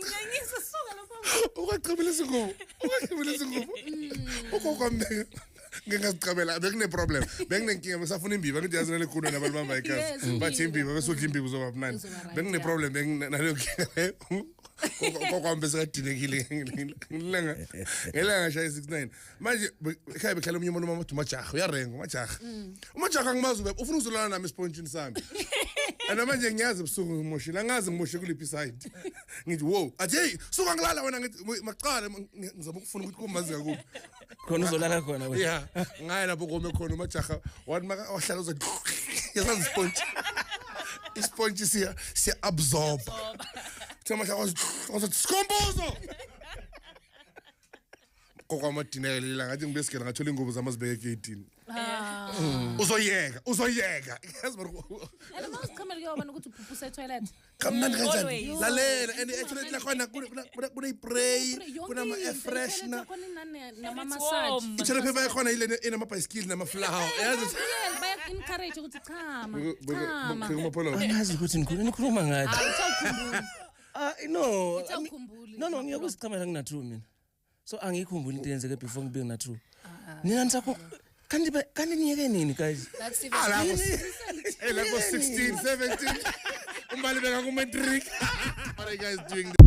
Uyanginyanyisa, suka lapho. Ukwachamela izingubo, ukwachamela izingubo. Ugogo wami ngingazichamela, bekune-problem, bekunenkinga, besafuna imbiba. Ngithi yazi nale khulu nabantu bamba Yes, ikasi, bathi imbiba. imbiba, bese udla imbiba uzoba mnandi. Uzoba right. Bekune-problem, bekunaleyo nkinga leyo. Gogo wami besekadinekile ngelanga shaya 69. Manje ekhaya behlala omunye umuntu, umadoda, umajaha uyarenga, umajaha. Umajaha angimazi, ubebe ufuna ukuzolala nami esipontshini sami, and manje ngiyazi ebusuku ngimoshile, angazi ngimoshe kuliphi iside. Ngithi wo, athi, "Hey, suka, ngilala wena." Ngithi macala ngizama ukufuna ukuthi kumazi ngakuphi. Khona uzolala khona wena. Ya, ngaya lapho kome khona umajaha, wathi maka wahlala uze yasazi ispontshi, ispontshi siya absorb. Kuthiwa majaha wathi sikhumbuzo kokwamadineke lila, ngathi ngibesigela, ngathola ingubo zamazibeke egeyidini. Uzoyeka, uzoyeka, yazi And uma uzichamela kuyobona ukuthi uphuphusa etoilet. Kamnandi kanjani? Always. Lalela, and etoilet lakhona kuneyispray, kunama-air freshener. Nama-massage. Warm. I-toilet paper yakhona yile enamabhayisikili namaflawa, yazi. Baya-encourage ukuthi chama, chama. Kumapholo. Angazi ukuthi nikhuluma ngathi. Hayi, uthawukhumbuli. Ah, no. Ithi awukhumbuli. No, ngiyakuzichamela ngina-2 mina. So angiyikhumbuli into eyenzeke before ngibe ngina-2. Nina nisakho kanti kanti niyeke nini, guys? That's even Ah, lapho hey, lapho 16 17 umbali beka ku-matric. What are you guys doing?